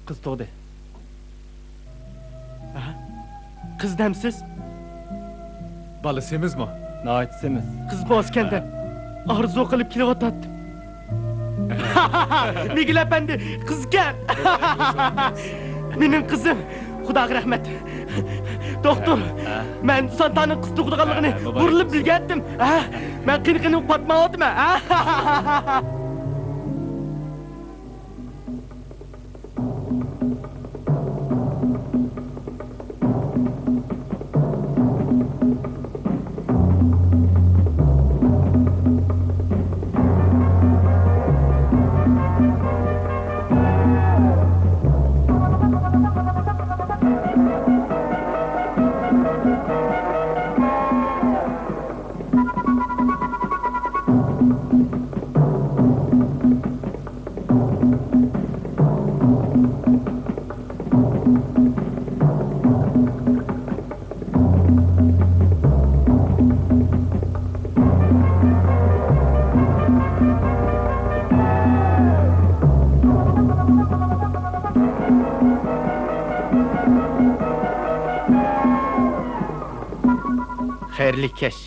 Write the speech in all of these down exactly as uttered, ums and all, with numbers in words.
قىز تۇغدى. ئەھە. قىز دەمسىز؟ بالا سېمىزمۇ؟ ناھايىتى سېمىز. قىز بولسىكەن دەپ ئارزۇ قىلىپ كېلىۋاتاتتىم. مىگىل ئەپەندى، قىزكەن. مېنىڭ قىزىم. خۇداغا رەھمەت. دوختۇر، ھە؟ مەن سانتانىڭ قىز تۇغىدىغانلىقىنى ھە، ھە، مۇبارەك بۇرۇلۇپ بولسۇن. بىلگەنتىم. ھە؟ مەن قېنى-قېنى پاتمايۋاتىمەن. ھە؟ خەيرلىك كەچ.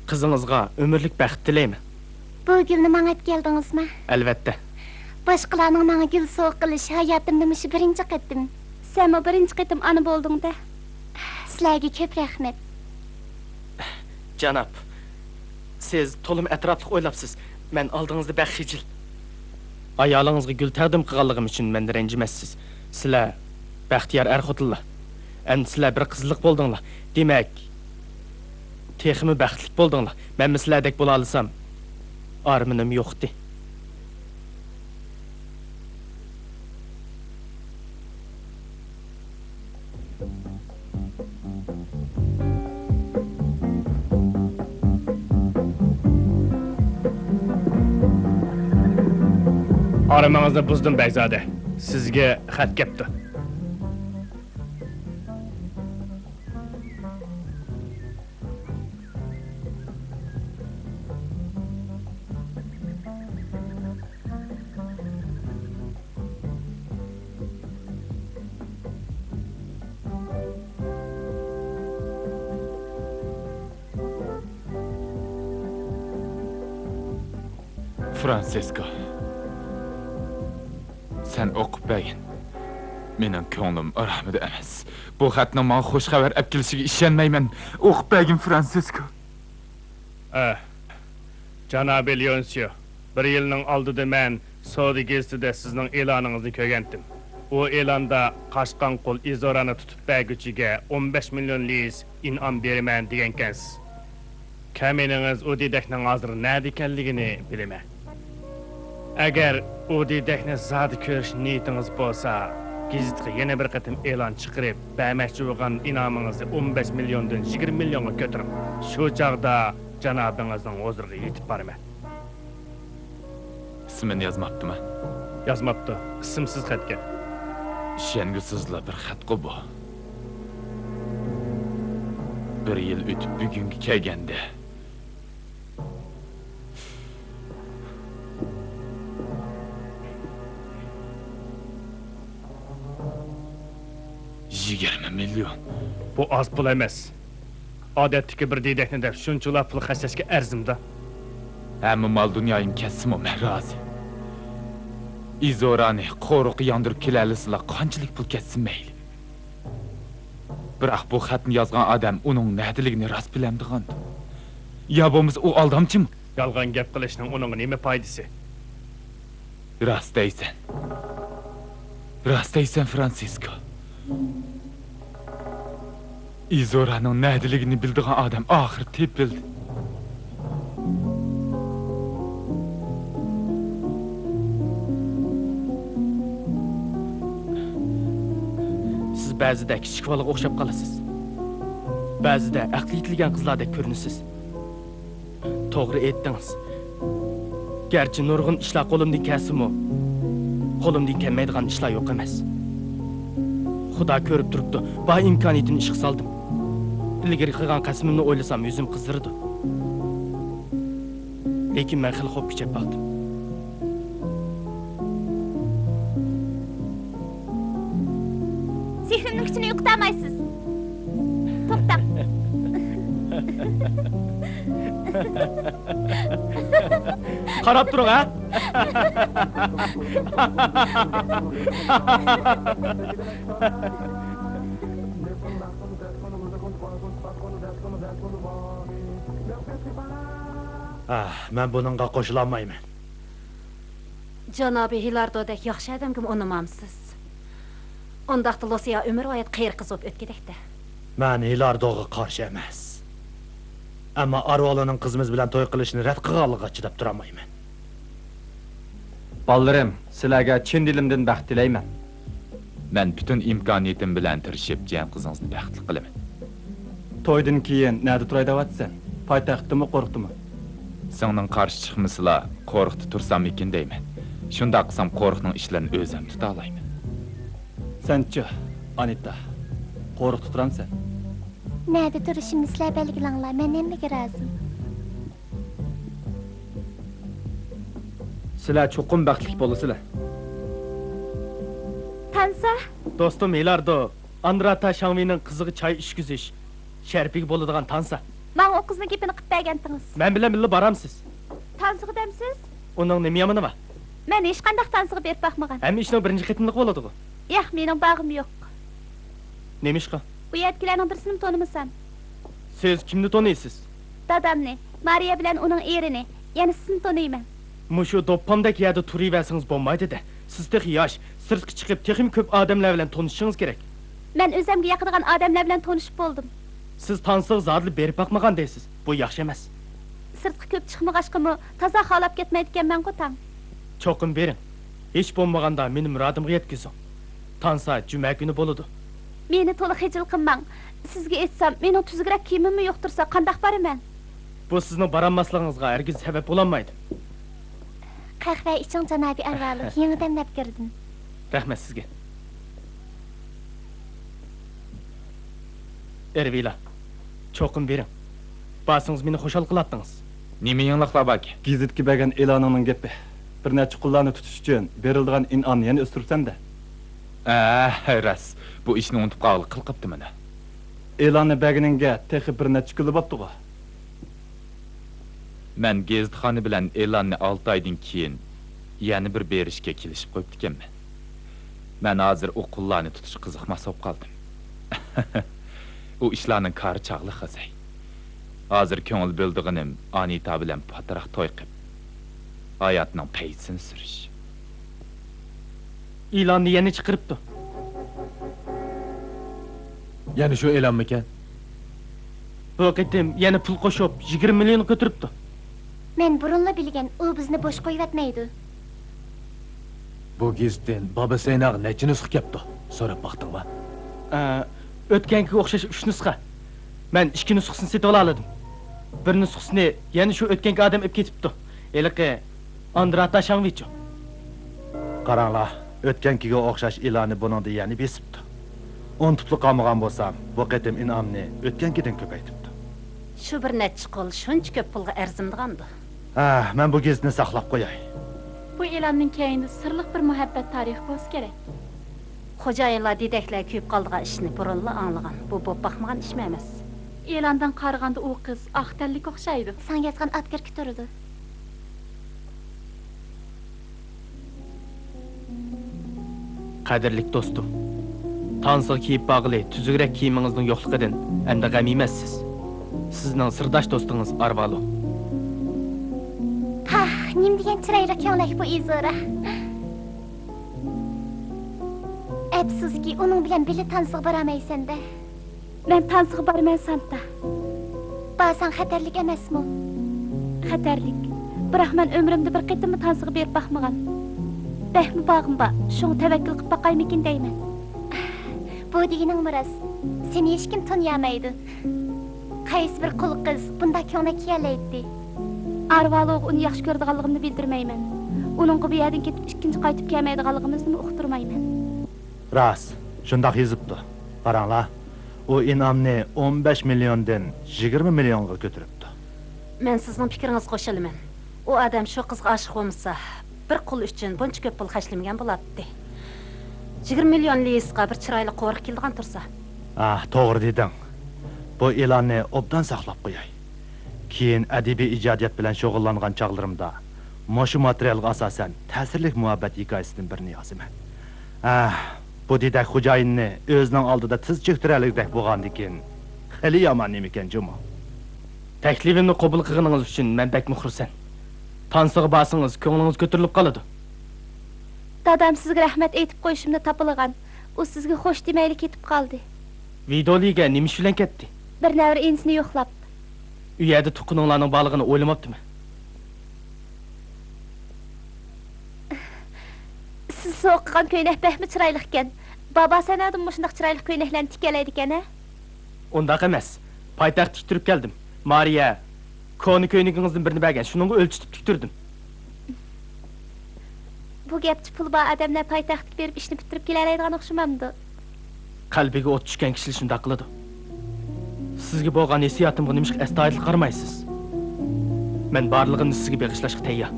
قىزىڭىزغا ئۆمۈرلۈك بەخت تىلەيمەن. بۇ گۈلنى ماڭا ئەپ كەلدىڭىزمۇ؟ ئەلۋەتتە. باشقىلارنىڭ ماڭا گۈل سوۋغا قىلىشى ھاياتىمدا مۇشۇ بىرىنچى قېتىم. سەنمۇ بىرىنچى قېتىم ئانا بولدۇڭ-دە. سىلەرگە كۆپ رەھمەت. جاناب، سىز تولىمۇ ئەتراپلىق ئويلاپسىز. مەن ئالدىڭىزدا بەك خىجىل. ئايالىڭىزغا گۈل تەقدىم قىلغانلىقىم ئۈچۈن مەندىن رەنجىمەسسىز. سىلەر بەختىيار ئەر-خوتۇنلار. ئەمدى سىلەر بىر قىزلىق بولدۇڭلار. دېمەك، تېخىمۇ بەختلىك بولدۇڭلار. مەنمۇ سىلەردەك بولالىسام، ئارمىنىم يوقتى. ئارىمىڭىزنى بۇزدۇم، بەگزادە. سىزگە خەت كەپتۇ. فرانسىسكو، سەن ئوقۇپ بەرگىن. مېنىڭ كۆڭلۈم ئارامىدا ئەمەس. بۇ خەتنىڭ ماڭا خۇش خەۋەر ئەپ كېلىشىگە ئىشەنمەيمەن. ئوقۇپ بەرگىن، فرانسىسكو. ئە، جانابى لېئونسىيو، بىر يىلنىڭ ئالدىدا مەن سودا گېزىتىدە سىزنىڭ ئېلانىڭىزنى كۆرگەنتىم. ئۇ ئېلاندا قاچقان قۇل ئىزورانى تۇتۇپ بەرگۈچىگە ئون بەش مىليون لىيىس ئىنئام بېرىمەن دېگەنكەنسىز. كامىنىڭىز ئۇ دېدەكنىڭ ھازىر نەدە ئىكەنلىكىنى بىلىمەن. ئەگەر ئۇ دېدەكنى زادى كۆرۈش نىيىتىڭىز بولسا، گېزىتكە يەنە بىر قېتىم ئېلان چىقىرىپ، بەرمەكچى بولغان ئىنئامىڭىزنى ئون بەش مىليوندىن يىگىرمە مىليونغا كۆتۈرۈڭ. شۇ چاغدا جانابىڭىزنىڭ ھۇزۇرىغا يېتىپ بارىمەن. ئىسمىنى يازماپتىما؟ يازماپتۇ. ئىسىمسىز خەتكەن. ئىشەنگۈسىزلا بىر خەتقۇ بۇ. بىر يىل ئۆتۈپ بۈگۈنگە كەلگەندە، يىگىرمە مىليون. بۇ ئاز پۇل ئەمەس. ئادەتتىكى بىر دېدەكنى دەپ شۇنچىلا پۇل خەجلەشكە ئەرزىمدا؟ ھەممە مال-دۇنيايىم كەتسىمۇ مەن رازى. ئىزورانى قورۇققا ياندۇرۇپ كېلەلىسىلا قانچىلىك پۇل كەتسۇن مەيلى. بىراق بۇ خەتنى يازغان ئادەم ئۇنىڭ نەدىلىكىنى راست بىلەمدىغاندۇ؟ يا بولمىسا ئۇ ئالدامچىمۇ؟ يالغان گەپ قىلىشنىڭ ئۇنىڭغا نېمە پايدىسى؟ راست دەيسەن. راست دەيسەن، فرانسىسكو. ئىزورانىڭ نەدىلىكىنى بىلىدىغان ئادەم ئاخىرى تېپىلدى. سىز بەزىدە كىچىك بالىغا ئوخشاپ قالىسىز. بەزىدە ئەقلى يېتىلگەن قىزلاردەك كۆرۈنىسىز. توغرا ئېيتتىڭىز. گەرچە نۇرغۇن ئىشلار قولۇمدىن كەلسىمۇ، قولۇمدىن كەلمەيدىغان ئىشلار يوق ئەمەس. خۇدا كۆرۈپ تۇرۇپتۇ، بار ئىمكانىيىتىمنى ئىشقا سالدىم. ئىلگىرى قىلغان قەسىمىمنى ئويلىسام يۈزۈم قىزىرىدۇ. لېكىن مەن خېلى خوپ كۈچەپ باقتىم. سېھرىمنىڭ كۈچىنى يوقىتالمايسىز. توختاڭ. قاراپ تۇرۇڭ، ھە؟ ئاھ، مەن بۇنىڭغا قوشۇلالمايمەن. جانابى ھىلاردودەك ياخشى ئادەمگىمۇ ئۇنىمامسىز؟ ئۇنداقتا لۇسىيا ئۆمۈرۋايەت قېرى قىز بولۇپ ئۆتكۈدەك-دە. مەن ھىلاردوغا قارشى ئەمەس. ئەمما ئارۋالىنىڭ قىزىمىز بىلەن توي قىلىشنى رەت قىلغانلىقىغا چىداپ تۇرالمايمەن. بالىلىرىم، سىلەرگە چىن دىلىمدىن بەخت تىلەيمەن. مەن پۈتۈن ئىمكانىيىتىم بىلەن تىرىشىپ جىيەن قىزىڭىزنى بەختلىك قىلىمەن. تويدىن كېيىن نەدە تۇراي دەۋاتىسەن؟ پايتەختتىمۇ، قورۇقتىمۇ؟ سىڭلىڭ قارشى چىقمىسىلا، قورۇقتا تۇرساممىكىن دەيمەن. شۇنداق قىلسام، قورۇقنىڭ ئىشلىرىنى ئۆزۈم تۇتالايمەن. سەنچۇ، ئانىتا؟ قورۇقتا تۇرامسەن؟ نەدە تۇرۇشۇمنى سىلەر بەلگىلەڭلار، مەن ھەممىگە رازى. سىلەر چوقۇم بەختلىك بولىسىلەر. تانسا؟ دوستۇم ھىلاردو، ئاندراتا شاڭۋېينىڭ قىزىغا چاي ئىچكۈزۈش شەرىپىگە بولىدىغان تانسا. ماڭا ئۇ قىزنىڭ گېپىنى قىلىپ بەرگەنتىڭىز. مەن بىلەن بىللە بارامسىز؟ تانسىغا دەمسىز؟ ئۇنىڭ نېمە يامىنى بار؟ مەن ھېچقانداق تانسىغا بېرىپ باقمىغان. ھەممە ئىشنىڭ بىرىنچى قېتىملىقى بولىدىغۇ؟ ياق، مېنىڭ بارغۇم يوق. نېمىشقا؟ بۇ يەردىكىلەرنىڭ بىرسىنىمۇ تونۇمىسام. سىز كىمنى تونۇيسىز؟ دادامنى، مارىيە بىلەن ئۇنىڭ ئېرىنى، يەنە سىزنى تونۇيمەن. مۇشۇ دوپپامدەك يەردە تۇرۇۋەرسىڭىز بولمايدۇ-دە. سىز تېخى ياش، سىرتقا چىقىپ تېخىمۇ كۆپ ئادەملەر بىلەن تونۇشۇشىڭىز كېرەك. مەن ئۆزۈمگە ياقىدىغان ئادەملەر بىلەن تونۇشۇپ بولدۇم. سىز تانسىغا زادىلا بېرىپ باقمىغان دەيسىز. بۇ ياخشى ئەمەس. سىرتقا كۆپ چىقمىغاچقىمۇ تازا خالاپ كەتمەيدىكەنمەنغۇ تاڭ. چوقۇم بېرىڭ. ھېچ بولمىغاندا مېنى مۇرادىمغا يەتكۈزۈڭ. تانسا جۈمە كۈنى بولىدۇ. مېنى تولا خىجىل قىلماڭ. سىزگە ئېيتسام، مېنىڭ تۈزۈكرەك كىيىمىممۇ يوق تۇرسا قانداق بارىمەن؟ بۇ سىزنىڭ بارالماسلىقىڭىزغا ھەرگىز سەۋەب بولالمايدۇ. قەھۋە ئىچىڭ، جانابىي ئارۋالىق، يېڭىدىن دەپ كىردىم. رەھمەت سىزگە. ئېرۋىلا، چوقۇم بېرىڭ. بارسىڭىز مېنى خۇشال قىلاتتىڭىز. نېمە يېڭىلىقلار باركەن؟ گېزىتكە بەرگەن ئېلانىڭنىڭ گېپى. بىر نەچچە قۇللارنى تۇتۇش ئۈچۈن بېرىلىدىغان ئىنئامنى يەنە ئۆستۈرۈپسەن-دە. ئە، راست. بۇ ئىشنى ئۇنتۇپ قالغىلى قىلقىپتىمەن. ئېلاننى بەرگىنىڭگە تېخى بىر نەچچە كۈنلا بوپتىغۇ. مەن گېزىتخانا بىلەن ئېلاننى ئالتە ئايدىن كېيىن يەنە بىر بېرىشكە كېلىشىپ قويۇپتىكەنمەن. مەن ھازىر ئۇ قۇللارنى تۇتۇشقا قىزىقماس بولۇپ قالدىم. ئۇ ئىشلارنىڭ كارى چاغلىق، ئازاي. ھازىر كۆڭۈل بۆلىدىغىنىم ئانىتا بىلەن پاتراق توي قىپ، ھاياتنىڭ پەيزىسىنى سۈرۈش. ئېلاننى يەنە چىقىرىپتۇ. يەنە شۇ ئېلانمىكەن؟ بۇ قېتىم يەنە پۇل قوشۇپ، يىگىرمە مىليون كۆتۈرۈپتۇ. مەن بۇرۇنلا بىلگەن، ئۇ بىزنى بوش قويۇۋەتمەيدۇ. بۇ گېزىتتىن بابا سەيناغا نەچچە نۇسخا كەپتۇ؟ سوراپ باقتىڭما؟ ئە، ئۆتكەنكىگە ئوخشاش ئۈچ نۇسخا. مەن ئىككى نۇسخىسىنى سېتىۋالالىدىم. بىر نۇسخىسىنى يەنە شۇ ئۆتكەنكى ئادەم ئېلىپ كېتىپتۇ. ھېلىقى ئاندرا تاشاڭۋىچۇ. قاراڭلار، ئۆتكەنكىگە ئوخشاش ئېلاننى بۇنىڭدا يەنە بېسىپتۇ. ئۇنتۇپلا قالمىغان بولسام، بۇ قېتىم ئىنئامنى ئۆتكەنكىدىن كۆپەيتىپتۇ. شۇ بىر نەچچە قول شۇنچە كۆپ پۇلغا ئەرزىمدىغاندۇ؟ ھە، مەن بۇ گېزىتنى ساقلاپ قوياي. بۇ ئېلاننىڭ كەينىدە سىرلىق بىر مۇھەببەت تارىخى بولسا كېرەك. خوجايىنلار دېدەكلەر كۆيۈپ قالىدىغان ئىشنى بۇرۇنلا ئاڭلىغان. بۇ بوپ باقمىغان ئىشمۇ ئەمەس. ئېلاندىن قارىغاندا ئۇ قىز ئاق تەنلىك ئوخشايدۇ. ساڭا يازغان ئاتكىرىكى تۇرىدۇ. قەدىرلىك دوستۇم، تانسىغا كىيىپ بارغىلى تۈزۈكرەك كىيىمىڭىزنىڭ يوقلۇقىدىن ئەمدى غەم يېمەسسىز. سىزنىڭ سىرداش دوستىڭىز ئارۋالو. پاھ، نېمە دېگەن چىرايلىق كۆڭلەك بۇ ئىزورا. ئەپسۇسكى، ئۇنىڭ بىلەن بىللە تانسىغا بارالمايسەن-دە. مەن تانسىغا بارىمەن، سانتا. بارساڭ خەتەرلىك ئەمەسمۇ؟ خەتەرلىك. بىراق مەن ئۆمرۈمدە بىر قېتىممۇ تانسىغا بېرىپ باقمىغان. بەكمۇ بارغۇم بار، شۇڭا تەۋەككۈل قىلىپ باقايمىكىن دەيمەن. بۇ دېگىنىڭمۇ راست. سېنى ھېچكىم تونۇيالمايدۇ. قايسى بىر قۇل قىز بۇنداق كۆڭلەك كىيەلەيتتى؟ ئارۋالوغا ئۇنى ياخشى كۆرىدىغانلىقىمنى بىلدۈرمەيمەن. ئۇنىڭغا بۇ يەردىن كېتىپ ئىككىنچى قايتىپ كەلمەيدىغانلىقىمىزنىمۇ ئۇقتۇرمايمەن. راست، شۇنداق يېزىپتۇ. قاراڭلار، ئۇ ئىنئامنى ئون بەش مىليوندىن يىگىرمە مىليونغا كۆتۈرۈپتۇ. مەن سىزنىڭ پىكرىڭىزگە قوشۇلىمەن. ئۇ ئادەم شۇ قىزغا ئاشىق بولمىسا، بىر قۇل ئۈچۈن بۇنچە كۆپ پۇل خەجلىمىگەن بولاتتى. يىگىرمە مىليون لىيىسقا بىر چىرايلىق قورۇق كېلىدىغان تۇرسا. ئاھ، توغرا دېدىڭ. بۇ ئېلاننى ئوبدان ساقلاپ قوياي. كېيىن ئەدەبىي ئىجادىيەت بىلەن شۇغۇللانغان چاغلىرىمدا مۇشۇ ماتېرىيالغا ئاساسەن تەسىرلىك مۇھەببەت ھېكايىسىدىن بىرنى يازىمەن. ئاھ، بۇ دېدەك خوجايىننى ئۆزىنىڭ ئالدىدا تىز چۆكتۈرەلىگۈدەك بولغاندىكىن، خېلى يامان نېمىكەن جۇمۇ. تەكلىپىمنى قوبۇل قىلغىنىڭىز ئۈچۈن مەن بەكمۇ خۇرسەن. تانسىغا بارسىڭىز، كۆڭلىڭىز كۆتۈرۈلۈپ قالىدۇ. دادام سىزگە رەھمەت ئېيتىپ قويۇشۇمنى تاپىلىغان. ئۇ سىزگە خوش دېمەيلا كېتىپ قالدى. ۋىدولىگە نېمە ئىش بىلەن كەتتى؟ بىر نەۋرە ئىنىسىنى يوقلاپ. ئۇ يەردە تۇغقىنىڭلارنىڭ بارلىقىنى ئويلىماپتىمەن. سىز سوقىغان كۆينەك بەكمۇ چىرايلىقكەن. بابا سەنەدىن مۇشۇنداق چىرايلىق كۆينەكلەرنى تىكەلەيدىكەن ھە؟ ئۇنداق ئەمەس. پايتەختكە تىكتۈرۈپ كەلدىم. مارىيە كونا كۆينىكىڭىزدىن بىرنى بەرگەن، شۇنىڭغا ئۆلچىتىپ تىكتۈردۈم. بۇ گەپچە پۇلى بار ئادەملەر پايتەختكە بېرىپ ئىشنى پۈتتۈرۈپ كېلەلەيدىغان ئوخشىمامدۇ؟ قەلبىگە ئوت چۈشكەن كىشىلەر شۇنداق قىلىدۇ. سىزگە بولغان ھېسسىياتىمغا نېمىشقا ئەستايىدىل قارىمايسىز؟ مەن بارلىقىمنى سىزگە بېغىشلاشقا تەييار.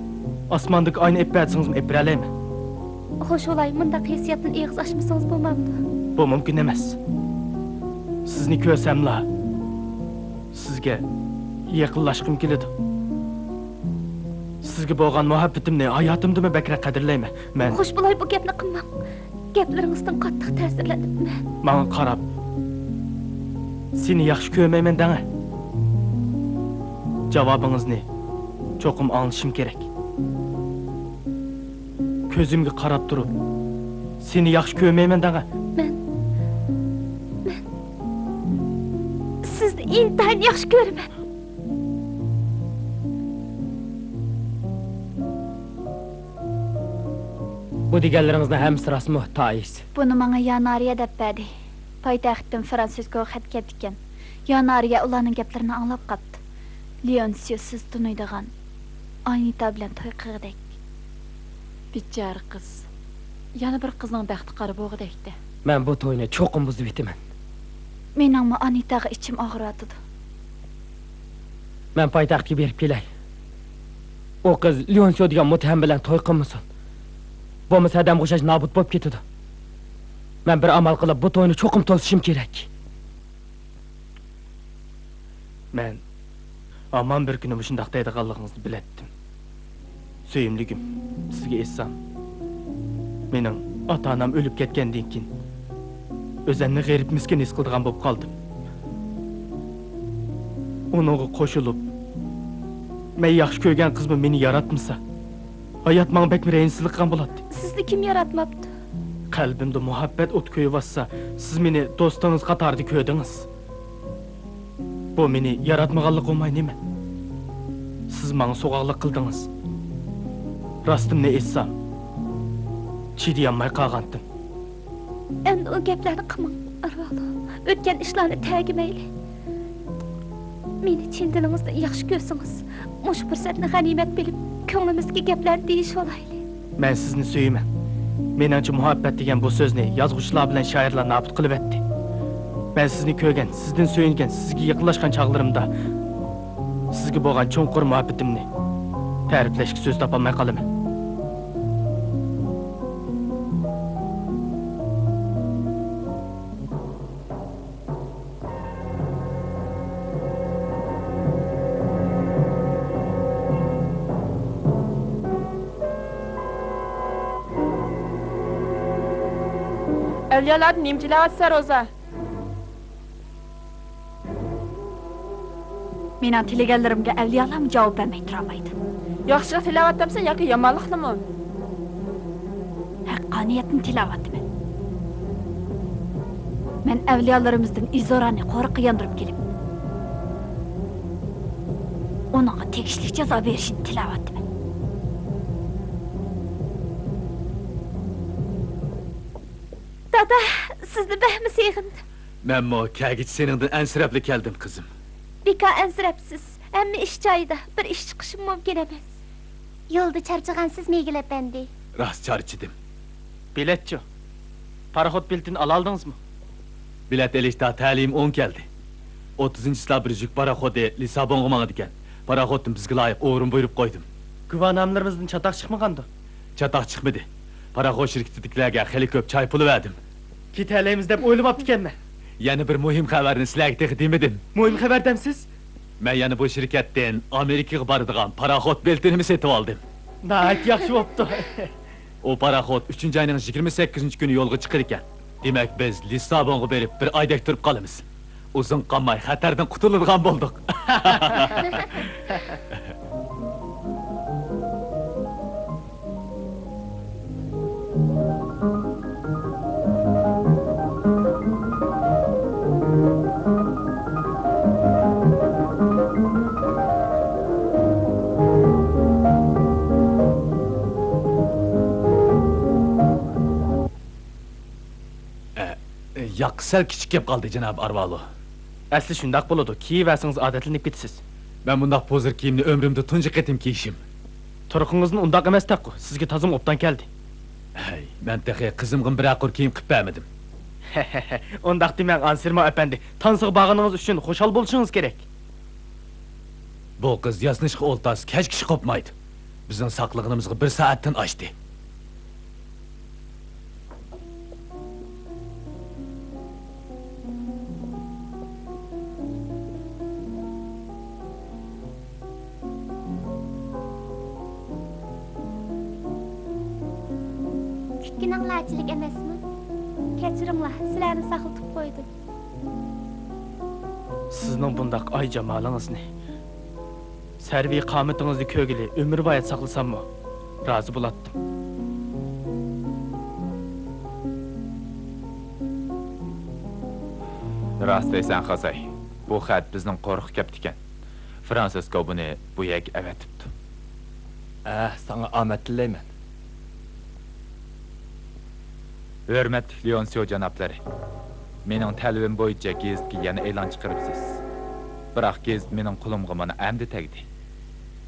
ئاسماندىكى ئاينى ئېلىپ بەرسىڭىزمۇ ئېلىپ بېرەلەيمەن. خوش بولاي، مۇنداق ھېسسىياتتىن ئېغىز ئاچمىسىڭىز بولمامدۇ؟ بۇ مۇمكىن ئەمەس. سىزنى كۆرسەملا، سىزگە يېقىنلاشقۇم كېلىدۇ. سىزگە بولغان مۇھەببىتىمنى ھاياتىمدىنمۇ بەكرەك قەدىرلەيمەن. مەن خوش بولاي، بۇ گەپنى قىلماڭ. گەپلىرىڭىزدىن قاتتىق تەسىرلەندىم مەن. ماڭا قاراپ، سېنى ياخشى كۆرمەيمەن دەڭە. جاۋابىڭىزنى چوقۇم ئاڭلىشىم كېرەك. كۆزۈمگە قاراپ تۇرۇپ، سېنى ياخشى كۆرمەيمەن دەڭە. مەن، مەن سىزنى ئىنتايىن ياخشى كۆرىمەن. بۇ دېگەنلىرىڭىزنىڭ ھەممىسى راستمۇ، تائىس؟ بۇنى ماڭا يانارىيە دەپ بەردى. پايتەختتىن فرانسىسكوغا خەت كەپتىكەن. يانارىيە ئۇلارنىڭ گەپلىرىنى ئاڭلاپ قاپتۇ. لېئونسىيو سىز تونۇيدىغان ئانىتا بىلەن توي قىلغۇدەك. بىچارە قىز. يەنە بىر قىزنىڭ بەختى قارا بولغۇدەكتە. مەن بۇ توينى چوقۇم بۇزۇۋېتىمەن. مېنىڭمۇ ئانىتاغا ئىچىم ئاغرىۋاتىدۇ. مەن پايتەختكە بېرىپ كېلەي. ئۇ قىز ليونسيو دېگەن مۇتتەھەم بىلەن توي قىلمىسۇن. بولمىسا ھەدەمگە ئوخشاش نابۇت بولۇپ كېتىدۇ. مەن بىر ئامال قىلىپ بۇ توينى چوقۇم توسۇشۇم كېرەك. مەن ھامان بىر كۈنى مۇشۇنداق دەيدىغانلىقىڭىزنى بىلەتتىم. سۆيۈملۈكۈم، سىزگە ئېيتسام، مېنىڭ ئاتا-ئانام ئۆلۈپ كەتكەندىن كېيىن، ئۆزۈمنى غېرىب، مىسكىن ھېس قىلىدىغان بولۇپ قالدىم. ئۇنىڭغا قوشۇلۇپ، مەن ياخشى كۆرگەن قىزمۇ مېنى ياراتمىسا، ھايات ماڭا بەكمۇ رەھىمسىزلىك قىلغان بولاتتى. سىزنى كىم ياراتماپتۇ؟ قەلبىمدە مۇھەببەت ئوتى كۆيۈۋاتسا، سىز مېنى دوستىڭىز قاتارىدا كۆردىڭىز. بۇ مېنى ياراتمىغانلىق بولماي نېمە؟ سىز ماڭا سوغۇقلۇق قىلدىڭىز. راستىمنى ئېيتسام، چىدىيالماي قالغانتىم. ئەمدى ئۇ گەپلەرنى قىلماڭ، ئارۋالو. ئۆتكەن ئىشلارنى تەگمەيلى. مېنى چىن دىلىڭىزدىن ياخشى كۆرسىڭىز، مۇشۇ پۇرسەتنى غەنىيمەت بىلىپ، كۆڭلىمىزدىكى گەپلەرنى دېيىشىۋالايلى. مەن سىزنى سۆيىمەن. مېنىڭچە، مۇھەببەت دېگەن بۇ سۆزنى يازغۇچىلار بىلەن شائىرلار نابۇت قىلىۋەتتى. مەن سىزنى كۆرگەن، سىزدىن سۆيۈنگەن، سىزگە يېقىنلاشقان چاغلىرىمدا، سىزگە بولغان چوڭقۇر مۇھەببىتىمنى تەرىپلەشكە سۆز تاپالماي قالىمەن. ئەۋلىيالاردىن نېمە تىلەۋاتىسەن، روزا؟ مېنىڭ تىلىگەنلىرىمگە ئەۋلىيالارمۇ جاۋاب بەرمەي تۇرالمايدۇ. ياخشىلىق تىلەۋاتامسەن ياكى يامانلىقنىمۇ؟ ھەققانىيەتنى تىلەۋاتىمەن. مەن ئەۋلىيالىرىمىزدىن ئىزورانى قورۇققا ياندۇرۇپ كېلىپ، ئۇنىڭغا تېگىشلىك جازا بېرىشىنى تىلەۋاتىمەن. دادا، سىزنى بەكمۇ سېغىندىم. مەنمۇ كەلگۈچە سېنىڭدىن ئەنسىرەپلا كەلدىم، قىزىم. بىكار ئەنسىرەپسىز. ھەممە ئىش جايىدا. بىر ئىش چىقىشىمۇ مۇمكىن ئەمەس. يولدا چارچىغانسىز، مىگېل ئەپەندى؟ راست چارچىدىم. بېلەتچۇ؟ پاراخوت بېلىتىنى ئالالىدىڭىزمۇ؟ بېلەت ئېلىشتا تەلىيىم ئوڭ كەلدى. ئوتتۇزىنچى چىسلا بىر يۈك پاراخوتى لىسسابونغا ماڭىدىكەن. پاراخوتتىن بىزگە لايىق ئورۇن بۇيرۇپ قويدۇم. گۇۋاھنامىلىرىمىزدىن چاتاق چىقمىغاندۇ؟ چاتاق چىقمىدى. پاراخوت شىركىتىدىكىلەرگە خېلى كۆپ چاي پۇلى بەردىم. كېتەلەيمىز دەپ ئويلىماپتىكەنمەن. يەنە بىر مۇھىم خەۋەرنى سىلەرگە تېخى دېمىدىم. مۇھىم خەۋەر دەمسىز؟ مەن يەنە بۇ شىركەتتىن ئامېرىكىغا بارىدىغان پاراخوت بېلىتىنىمۇ سېتىۋالدىم. ناھايىتى ياخشى بوپتۇ. ئۇ پاراخوت ئۈچىنچى ئاينىڭ يىگىرمە سەككىزىنچى كۈنى يولغا چىقىدىكەن. دېمەك، بىز لىسسابونغا بېرىپ بىر ئايدەك تۇرۇپ قالىمىز. ئۇزۇن قالماي خەتەردىن قۇتۇلىدىغان بولدۇق. ئە، ياققا سەل كىچىك كەپ قالدى، جاناب ئارۋالو. ئەسلى شۇنداق بولىدۇ، كىيىۋەرسىڭىز ئادەتلىنىپ كېتىسىز. مەن بۇنداق پوزۇر كىيىمنى ئۆمرۈمدە تۇنجى قېتىم كىيىشىم. تۇرقىڭىزدىن ئۇنداق ئەمەستەكقۇ، سىزگە تازىمۇ ئوبدان كەلدى. ھەي، مەن تېخى قىزىمغىمۇ بىرەر قۇر كىيىم قىپ بەرمىدىم. ئۇنداق دېمەڭ، ئانسېرمو ئەپەندى. تانسىغا بارغىنىڭىز ئۈچۈن خۇشال بولۇشىڭىز كېرەك. بۇ قىز ياسىنىشقا ئولتۇرسا كەچكىچە قوپمايدۇ. بىزنىڭ ساقلىغىنىمىزغا بىر سائەتتىن ئاشتى. كۈتكىنىڭ لاچىلىك ئەمەسمۇ؟ كەچۈرۈڭلار، سىلەرنى ساقلىتىپ قويدۇم. سىزنىڭ بۇنداق ئاي جامالىڭىزنى، سەرۋى قامىتىڭىزنى كۆرگىلى ئۆمۈر ھايات ساقلىساممۇ، رازى بولاتتىم. راست دەيسەن، خاساي. بۇ خەت بىزنىڭ قورۇققا كەپتىكەن. فرانسىسكو بۇنى بۇ يەرگە ئەۋەتىپتۇ. ئە، ساڭا ئامەت تىلەيمەن. ھۆرمەتلىك لېئونسىيو جانابلىرى، مېنىڭ تەلىپىم بويىچە گېزىتكە يەنە ئېلان چىقىرىپسىز. بىراق گېزىت مېنىڭ قولۇمغا مانا ئەمدى تەگدى.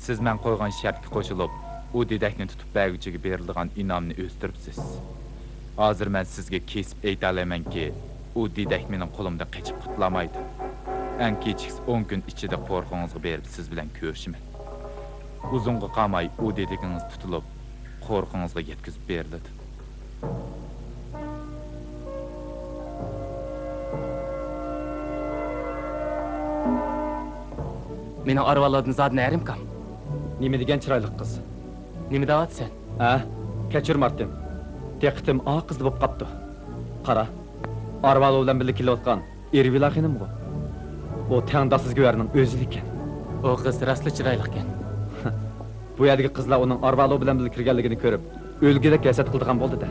سىز مەن قويغان شەرتكە قوشۇلۇپ، ئۇ دېدەكنى تۇتۇپ بەرگۈچىگە بېرىلىدىغان ئىنئامنى ئۆستۈرۈپسىز. ھازىر مەن سىزگە كېسىپ ئېيتالايمەنكى، ئۇ دېدەك مېنىڭ قولۇمدىن قېچىپ قۇتۇلالمايدۇ. ئەڭ كېچىكسە ئون كۈن ئىچىدە قورۇقىڭىزغا بېرىپ سىز بىلەن كۆرۈشىمەن. ئۇزۇنغا قالماي ئۇ دېدىكىڭىز تۇتۇلۇپ، قورۇقىڭىزغا يەتكۈزۈپ بېرىلىدۇ. مېنىڭ ئارۋالودىن زادى نەرىم كام؟ نېمە دېگەن چىرايلىق قىز؟ نېمە دەۋاتىسەن؟ ھە؟ كەچۈر، مارتىن. دىققىتىم ئا قىزدا بولۇپ قاپتۇ. قارا، ئارۋالو بىلەن بىللە كېلىۋاتقان ئېرۋىلا خېنىمغۇ؟ ئۇ تەڭداشسىز گۆھەرنىڭ ئۆزى ئىكەن. ئۇ قىز راستلا چىرايلىقكەن. بۇ يەردىكى قىزلار ئۇنىڭ ئارۋالو بىلەن بىللە كىرگەنلىكىنى كۆرۈپ، ئۆلگۈدەك ھەسەت قىلىدىغان بولدى-دە.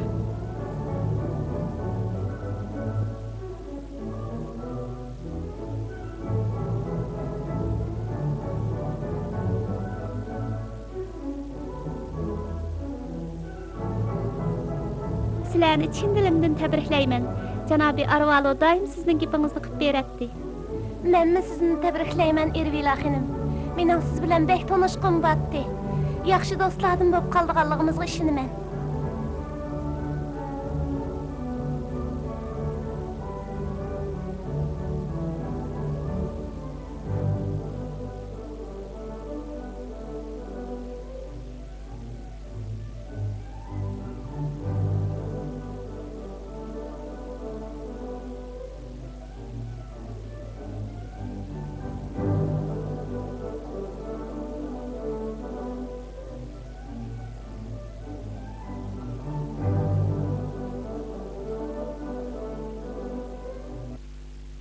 سىلەرنى چىن دىلىمدىن تەبرىكلەيمەن. جانابىي ئارۋالو دائىم سىزنىڭ گېپىڭىزنى قىلىپ بېرەتتى. مەنمۇ سىزنى تەبرىكلەيمەن، ئېرۋىلا خېنىم. مېنىڭ سىز بىلەن بەك تونۇشقۇم بارتتى. ياخشى دوستلاردىن بولۇپ قالىدىغانلىقىمىزغا ئىشىنىمەن.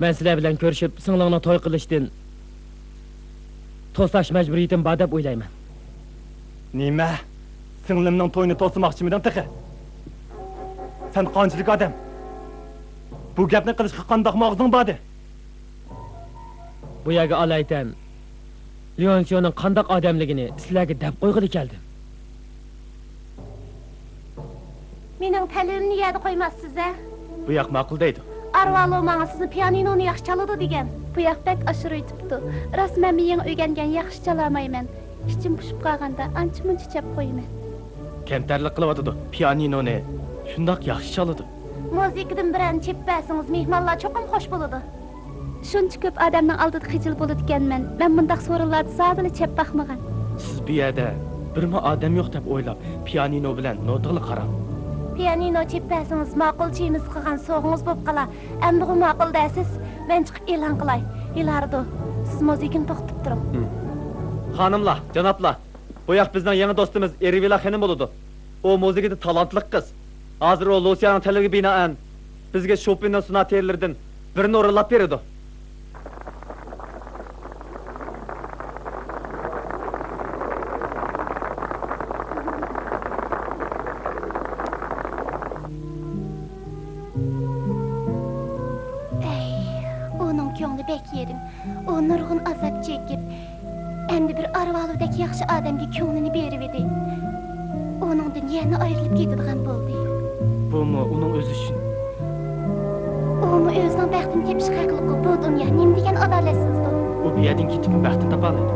مەن سىلەر بىلەن كۆرۈشۈپ، سىڭلىڭنىڭ توي قىلىشتىن توساش مەجبۇرىيىتىم بار دەپ ئويلايمەن. نېمە؟ سىڭلىمنىڭ تويىنى توسىماقچىمىدىڭ تېخى؟ سەن قانچىلىك ئادەم؟ بۇ گەپنى قىلىشقا قانداقمۇ ئاغزىڭ باردى؟ بۇ يەرگە ئالايىتەن ليونسىيونىڭ قانداق ئادەملىكىنى سىلەرگە دەپ قويغىلى كەلدىم. مېنىڭ تەلىپىمنى يەردە قويماسسىز ھە؟ بۇ ياق ماقۇل دەيدۇ. ئارۋالو ماڭا سىزنى پىيانىنونى ياخشى چالىدۇ دېگەن. بۇ ياق بەك ئاشۇرۇۋېتىپتۇ. راست مەنمۇ يېڭى ئۆگەنگەن، ياخشى چالالمايمەن. ئىچىم پۇشۇپ قالغاندا ئانچە-مۇنچە چاپ قويىمەن. كەمتەرلىك قىلىۋاتىدۇ. پىيانىنونى شۇنداق ياخشى چالىدۇ. مۇزىكىدىن بىرەرنى چېپىپ بەرسىڭىز، مېھمانلار چوقۇم خوش بولىدۇ. شۇنچە كۆپ ئادەمنىڭ ئالدىدا خىجىل بولىدىكەنمەن. مەن مۇنداق سورۇنلاردا زادىلا چەپ باقمىغان. سىز بۇ يەردە بىرمۇ ئادەم يوق دەپ ئويلاپ، پىيانىنو بىلەن نوتىغىلا قاراڭ. پىيانىنو چېپىپ بەرسىڭىز، ماقۇل چېيىمىز قىلغان سوغىڭىز بولۇپ قالا. ئەمدىغۇ ماقۇل دەسىز، مەن چىقىپ ئېلان قىلاي. ھىلاردو، سىز مۇزىكىنى توختىتىپ تۇرۇڭ. خانىملار، جانابلار، بۇ ياق بىزنىڭ يېڭى دوستىمىز ئېرۋىلا خېنىم بولىدۇ. ئۇ مۇزىكىدا تالانتلىق قىز. ھازىر ئۇ لۇسىيانىڭ تەلىپىگە بىنائەن بىزگە شوپېننىڭ سوناتېلىرىدىن بىرنى ئورۇنلاپ بېرىدۇ. ئەي، ئۇنىڭ كۆڭلى بەك يېرىم. ئۇ نۇرغۇن ئازاب چېكىپ، ئەمدى بىر ئارۋالۇدەك ياخشى ئادەمگە كۆڭلىنى بېرىۋىدى. ئۇنىڭدىن يەنە ئايرىلىپ كېتىدىغان بولدى. بۇمۇ ئۇنىڭ ئۆزى ئۈچۈن. ئۇمۇ ئۆزىنىڭ بەختىنى تېپىشقا ھەقلىققۇ. بۇ دۇنيا نېمە دېگەن ئادالەتسىزدۇ؟ ئۇ بۇ يەردىن كېتىپمۇ بەختىنى تاپالايدۇ.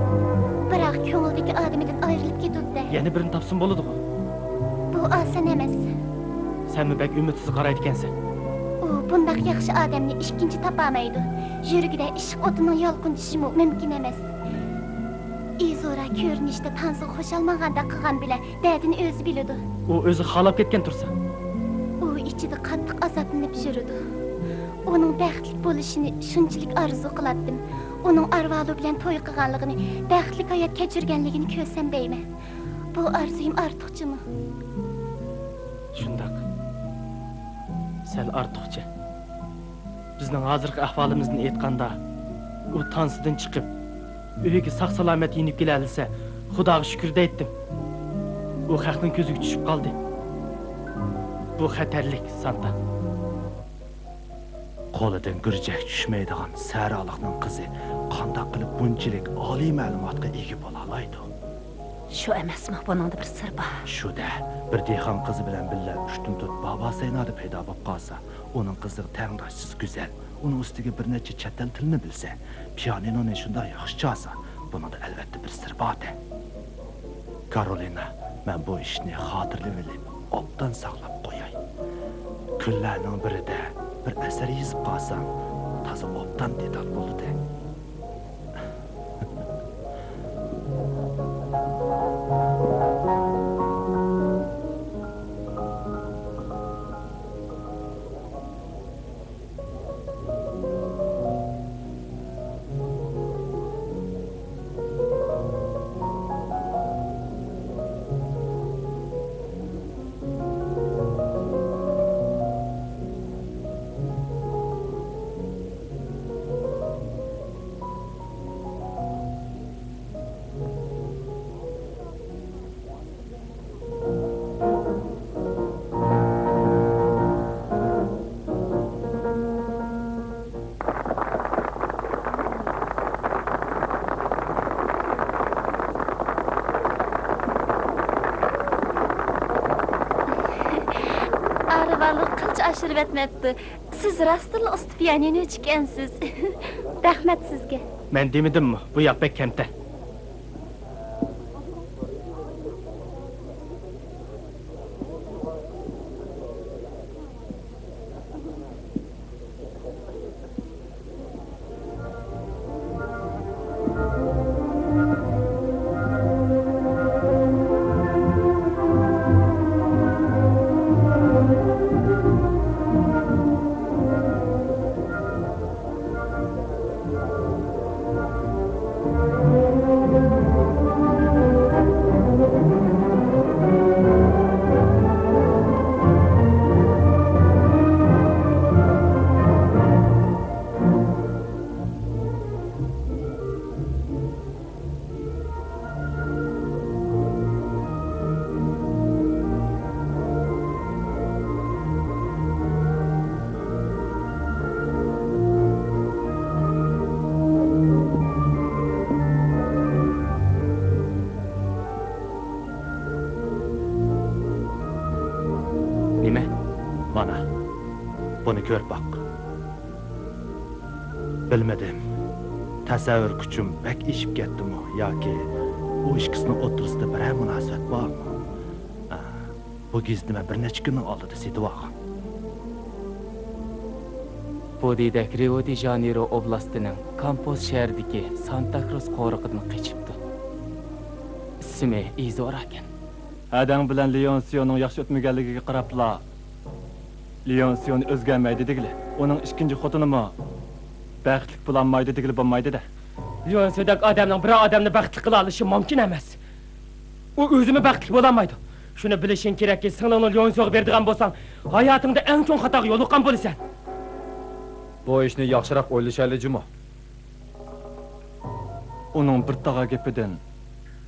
بىراق كۆڭلىدىكى ئادىمىدىن ئايرىلىپ كېتىدۇ-دە. يەنە بىرىنى تاپسىمۇ بولىدىغۇ. بۇ ئاسان ئەمەس. سەنمۇ بەك ئۈمىدسىز قارايدىكەنسەن. ئۇ بۇنداق ياخشى ئادەمنى ئىككىنچى تاپالمايدۇ. يۈرىكىدە ئىشق ئوتىنىڭ يالقۇن چىچىشىمۇ مۇمكىن ئەمەس. ئىزورا كۆرۈنۈشتە تانسىغا خۇشالمانغاندەك قىلغان بىلەن دەردىنى ئۆزى بىلىدۇ. ئۇ ئۆزى خالاپ كەتكەن تۇرسا. ئۇ ئىچىدە قاتتىق ئازابلىنىپ يۈرىدۇ. ئۇنىڭ بەختلىك بولۇشىنى شۇنچىلىك ئارزۇ قىلاتتىم. ئۇنىڭ ئارۋالۇ بىلەن توي قىلغانلىقىنى، بەختلىك ھايات كەچۈرگەنلىكىنى كۆرسەم دەيمەن. بۇ ئارزۇيۇم ئارتۇقچىمۇ؟ شۇنداق. سەل ئارتۇقچە. بىزنىڭ ھازىرقى ئەھۋالىمىزدىن ئېيتقاندا، ئۇ تانسىدىن چىقىپ، ئۆيىگە ساق-سالامەت يېنىپ كېلەلىسە، خۇداغا شۈكۈر دەيتتىم. ئۇ خەقنىڭ كۆزىگە چۈشۈپ قالدى. بۇ خەتەرلىك، سانتا. قولىدىن گۈرجەك چۈشمەيدىغان سەھرالىقنىڭ قىزى قانداق قىلىپ بۇنچىلىك ئالىي مەلۇماتقا ئىگە بولالايدۇ؟ شۇ ئەمەسمۇ، بۇنىڭدا بىر سىر بار. شۇ-دە، بىر دېھقان قىزى بىلەن بىللە ئۇشتۇمتۇت بابا سەينادا پەيدا بولۇپ قالسا، ئۇنىڭ قىزىغا تەڭداشسىز گۈزەل، ئۇنىڭ ئۈستىگە بىر نەچچە چەت ئەل تىلىنى بىلسە، پىيانىنونى شۇنداق ياخشى چالسا، بۇنىڭدا ئەلۋەتتە بىر سىر بار-دە. كارولىنا، مەن بۇ ئىشنى خاتىرىلىۋېلىپ، ئوبدان ساقلاپ قوياي. كۈنلەرنىڭ بىرىدە بىر ئەسەر يېزىپ قالسام، تازا ئوبدان دېتال بولىدۇ. ئارىۋالۇق قىلچە ئاشۇرۇۋەتمەپتۇ. سىز راستتىنلا ئۇستا پىيانىنوچى ئىكەنسىز. رەھمەت سىزگە. مەن دېمىدىممۇ، بۇ ياق بەك كەمتەر. ئانا، بۇنى كۆرۈپ باق. بىلمىدىم، تەسەۋۋۇر كۈچۈم بەك ئېشىپ كەتتىمۇ ياكى ئۇ ئىككىسىنىڭ ئوتتۇرىسىدا بىرەر مۇناسىۋەت بارمۇ؟ ئا، بۇ گېزىتنى مەن بىر نەچچە كۈننىڭ ئالدىدا سېتىۋالغان. بۇ دېدەك رىئو دې ژانېيرو ئوبلاستىنىڭ كامپوس شەھىرىدىكى سانتا كروس قورۇقىدىن قېچىپتۇ. ئىسمى ئىزورا ئىكەن. ھەدەڭ بىلەن لېئونسىيونىڭ ياخشى ئۆتمىگەنلىكىگە قاراپلا، لېئونسىيونى ئۆزگەرمەيدۇ دېگىلى، ئۇنىڭ ئىككىنچى خوتۇنىمۇ بەختلىك بولالمايدۇ دېگىلى بولمايدۇ-دە. لېئونسىيودەك ئادەمنىڭ بىرەر ئادەمنى بەختلىك قىلالىشى مۇمكىن ئەمەس. ئۇ ئۆزىمۇ بەختلىك بولالمايدۇ. شۇنى بىلىشىڭ كېرەككى، سىڭلىڭنى لېئونسىيوغا بېرىدىغان بولساڭ، ھاياتىڭدا ئەڭ چوڭ خاتاغا يولۇققان بولىسەن. بۇ ئىشنى ياخشىراق ئويلىشايلى جۇمۇ. ئۇنىڭ بىر تاغا گېپىدىن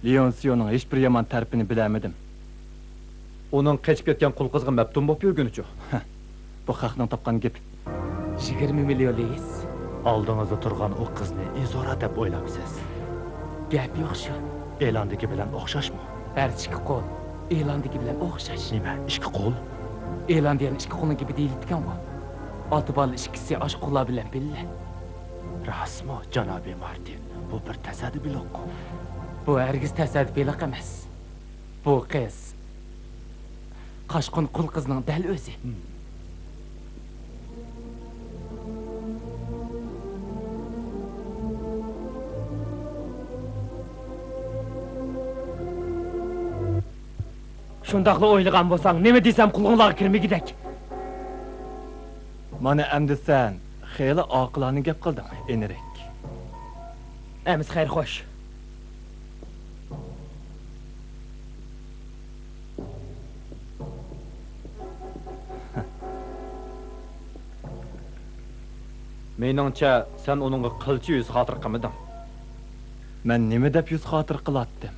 لېئونسىيونىڭ ھېچبىر يامان تەرىپىنى بىلەلمىدىم. ئۇنىڭ قېچىپ كەتكەن قۇل قىزىغا مەپتۇن بولۇپ يۈرگىنىچۇ؟ بۇ خەقنىڭ تاپقان گېپى. يىگىرمە مىليون لېيىس. ئالدىڭىزدا تۇرغان ئۇ قىزنى ئىزورا دەپ ئويلامسىز؟ گەپ يوق شۇ. ئېلاندىكى بىلەن ئوخشاشمۇ؟ ھەر ئىككى قول ئېلاندىكى بىلەن ئوخشاش. نېمە، ئىككى قول؟ ئېلاندىيەنىڭ ئىككى قولنىڭ گېپى دېيىلىدىكەنغۇ. ئالتە بالىلار ئىككىسى ئاشۇ قۇللار بىلەن بىللە. راستمۇ، جانابىي مارتىن؟ بۇ بىر تەسادىپىيلىققۇ. بۇ ھەرگىز تەسادىپىيلىق ئەمەس. بۇ قىز قاچقۇن قۇل قىزنىڭ دەل ئۆزى. شۇنداقلا ئويلىغان بولساڭ، نېمە دېسەم قۇلىقىڭلارغا كىرمىگۈدەك. مانا ئەمدى سەن خېلى ئاقىلانە گەپ قىلدىڭ، ئېنرىك. ئەمىسە خەير خوش. مېنىڭچە، سەن ئۇنىڭغا قىلچە يۈز خاتىرە قىلمىدىڭ. مەن نېمە دەپ يۈز خاتىرە قىلاتتىم؟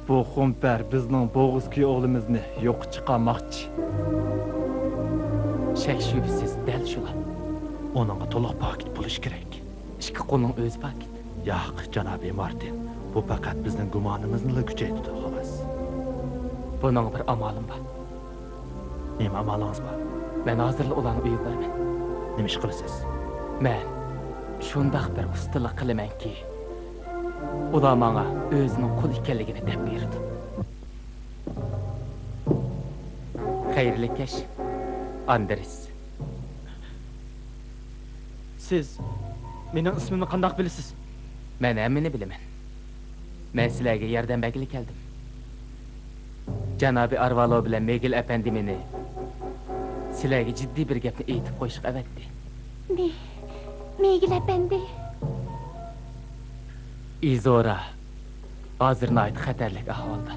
بۇ خۇمپەر بىزنىڭ بوغۇز كۈيئوغلىمىزنى يوققا چىقارماقچى. شەك-شۈبھىسىز دەل شۇلار. ئۇنىڭغا تولۇق پاكىت بولۇشى كېرەك. ئىككى قولنىڭ ئۆزى پاكىت. ياق، جانابىي مارتىن، بۇ پەقەت بىزنىڭ گۇمانىمىزنىلا كۈچەيتىدۇ، خولاس. بۇنىڭغا بىر ئامالىم بار. نېمە ئامالىڭىز بار؟ مەن ھازىرلا ئۇلارنىڭ ئۆيىگە بارىمەن. نېمە ئىش قىلىسىز؟ مەن شۇنداق بىر ئۇستىلىق قىلىمەنكى، ئۇلار ماڭا ئۆزىنىڭ قۇل ئىكەنلىكىنى دەپ بېرىدۇ. خەيرلىك كەچ، ئاندرېس. سىز مېنىڭ ئىسمىمنى قانداق بىلىسىز؟ مەن ھەممىنى بىلىمەن. مەن سىلەرگە ياردەم بەرگىلى كەلدىم. جانابىي ئارۋالو بىلەن مىگېل ئەپەندى مېنى سىلەرگە جىددىي بىر گەپنى ئېيتىپ قويۇشقا ئەۋەتتى. نى-، مىگېل ئەپەندى؟ ئىزورا ھازىر ناھايىتى خەتەرلىك ئەھۋالدا.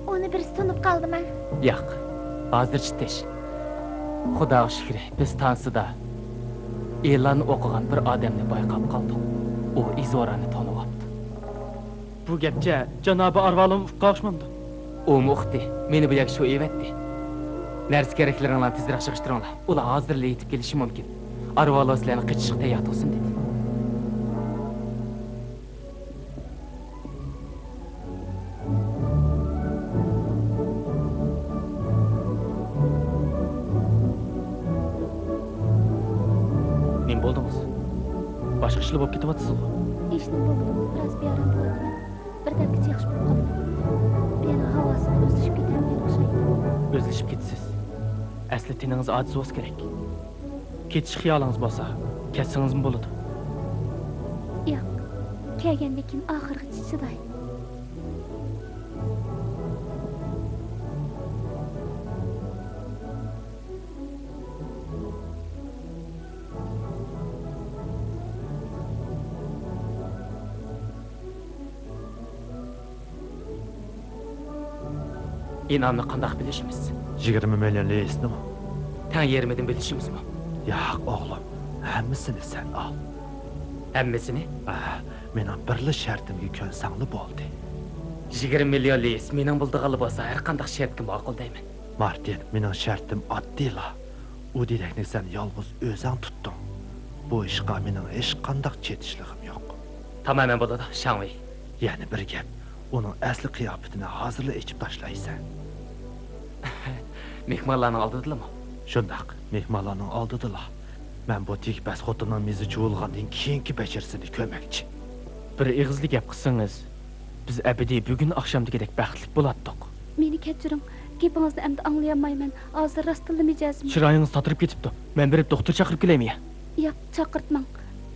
ئۇنى بىرسى تونۇپ قالدىمۇ؟ ياق، ھازىرچە تىنچ. خۇداغا شۈكرى، بىز تانسىدا ئېلاننى ئوقۇغان بىر ئادەمنى بايقاپ قالدۇق. ئۇ ئىزورانى تونۇۋاپتۇ. بۇ گەپچە جانابى ئارۋالومۇ ئۇققان ئوخشىمامدۇ؟ ئۇمۇ ئۇقتى. مېنى بۇ يەرگە شۇ ئېۋەتتى. نەرسە-كېرەكلىرىڭلارنى تېزرەك يىغىشتۇرۇڭلار. ئۇلار ھازىرلا يېتىپ كېلىشى مۇمكىن. ئارۋالو سىلەرنى قېچىشقا تەييار تۇرسۇن، دېدى. نېمە بولدىڭىز؟ باشقا ئىشلار بولۇپ كېتىۋاتىسىزغۇ؟ ھېچنېمە بولمىدى، بىراز بىئارام بولۇۋاتىمەن. بىردەمگىچە ياخشى بولۇپ قالدىم. بۇ يەرنىڭ ھاۋاسىدىن ئۆزلىشىپ كېتەلمىگەن ئوخشايدۇ. ئۆزلىشىپ كېتىسىز. ئەسلى تېنىڭىز ئاجىز بولسا كېرەك. كېتىش خىيالىڭىز بولسا، كەتسىڭىزمۇ بولىدۇ. ياق، كەلگەندىن كېيىن ئاخىرغىچە چىداي. ئىنئامنى قانداق بۆلۈشىمىز؟ يىگىرمە مىليون لېيىسنىمۇ؟ تەڭ يېرىمىدىن بۆلۈشىمىزمۇ؟ ياق، ئوغلۇم، ھەممىسىنى سەن ئال. ھەممىسىنى؟ ئە، مېنىڭ بىرلا شەرتىمگە كۆنسەڭلا بولدى. يىگىرمە مىليون لېيىس مېنىڭ بولىدىغانلا بولسا، ھەر قانداق شەرتكە ماقۇل دەيمەن. مارتىن، مېنىڭ شەرتىم ئاددىيلا. ئۇ دېدەكنى سەن يالغۇز ئۆزەڭ تۇتتۇڭ. بۇ ئىشقا مېنىڭ ھېچقانداق چېتىشلىقىم يوق. تامامەن بولىدۇ، شاڭۋېي. يەنە بىر گەپ، ئۇنىڭ ئەسلى قىياپىتىنى ھازىرلا ئېچىپ تاشلايسەن. مېھمانلارنىڭ ئالدىدىلىمۇ؟ شۇنداق، مېھمانلارنىڭ ئالدىدىلا. مەن بۇ تېگى پەس خوتۇننىڭ مېزى جۇۋۇلغاندىن كېيىنكى بەشىرىسىنى كۆرمەكچى. بىر ئېغىزلا گەپ قىلسىڭىز، بىز ئەبەدىي بۈگۈن ئاخشامدىكىدەك بەختلىك بولاتتۇق. مېنى كەچۈرۈڭ، گېپىڭىزنى ئەمدى ئاڭلىيالمايمەن. ھازىر راستتىنلا مىجەزىم. چىرايىڭىز تاتىرىپ كېتىپتۇ. مەن بېرىپ دوختۇر چاقىرىپ كېلەيمۇ يا؟ ياق، چاقىرتماڭ.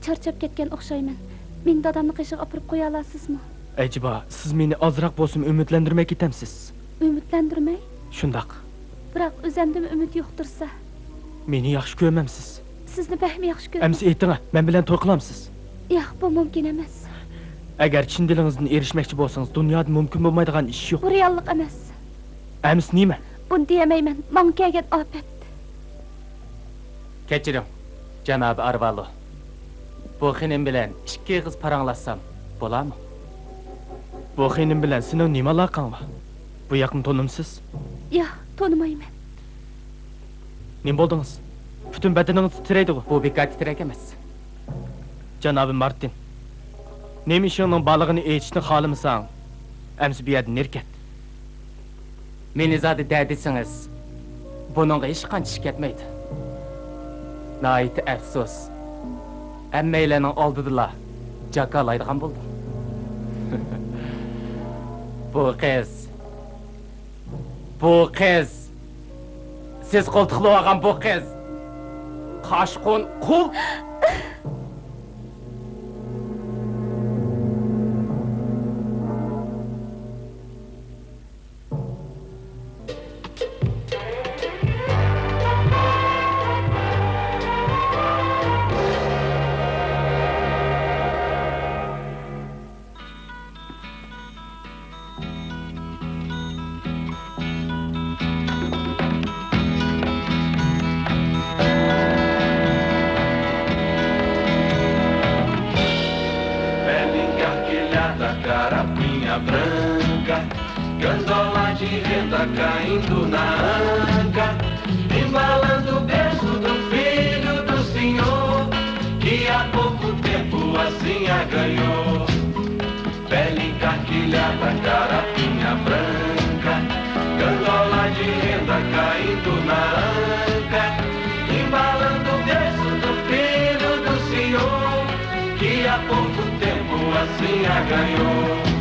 چارچاپ كەتكەن ئوخشايمەن. مېنى دادامنىڭ قېشىغا ئاپىرىپ قويالارسىزمۇ؟ ئەجەبا، سىز مېنى ئازراق بولسىمۇ ئۈمىدلەندۈرمەي كېتەمسىز؟ ئۈمىدلەندۈرمەي؟ شۇنداق. بىراق ئۆزۈمدىمۇ ئۈمىد يوق تۇرسا. مېنى ياخشى كۆرمەمسىز؟ سىزنى بەكمۇ ياخشى كۆرىمەن. ئەمسە ئېيتىڭە، مەن بىلەن توي قىلامسىز؟ ياق، بۇ مۇمكىن ئەمەس. ئەگەر چىن دىلىڭىزدىن ئېرىشمەكچى بولسىڭىز، دۇنيادا مۇمكىن بولمايدىغان ئىش يوق. بۇ رېئاللىق ئەمەس. ئەمسە نېمە؟ بۇنى دېيەلمەيمەن، ماڭا كەلگەن ئاپەت. كەچۈرۈڭ، جانابى ئارۋالو. بۇ خېنىم بىلەن ئىككى ئېغىز پاراڭلاشسام بولارمۇ؟ بۇ خېنىم بىلەن سېنىڭ نېمە ئالاقەڭ بار؟ بۇ ياقنى تونۇمسىز؟ ياق، تونۇمايمەن. نېمە بولدىڭىز؟ پۈتۈن بەدىنىڭىز تىترەيدىغۇ؟ بۇ بىكار تىترەك ئەمەس. جانابى مارتىن، نېمە ئىشىڭنىڭ بارلىقىنى ئېيتىشنى خالىمىساڭ، ئەمسە بۇ يەردىن نېرى كەت. مېنى زادى دە دېسىڭىز، بۇنىڭغا ھېچقانچە ئىش كەتمەيدۇ. ناھايىتى ئەپسۇس، ھەممەيلەننىڭ ئالدىدىلا جاكارلايدىغان بولدۇم. بۇ قىز، بۇ قىز، سىز قولتۇقلىۋالغان بۇ قىز قاشقۇن قۇل. Pé limpar que lhe atacar a pinha branca, gandola de renda caindo na anca, embalando o berço do filho do senhor, que há pouco tempo assim a ganhou. Pele encarquilhada, carapinha branca, gandola de renda caindo na anca, embalando o berço do filho do senhor, que há pouco tempo assim a ganhou.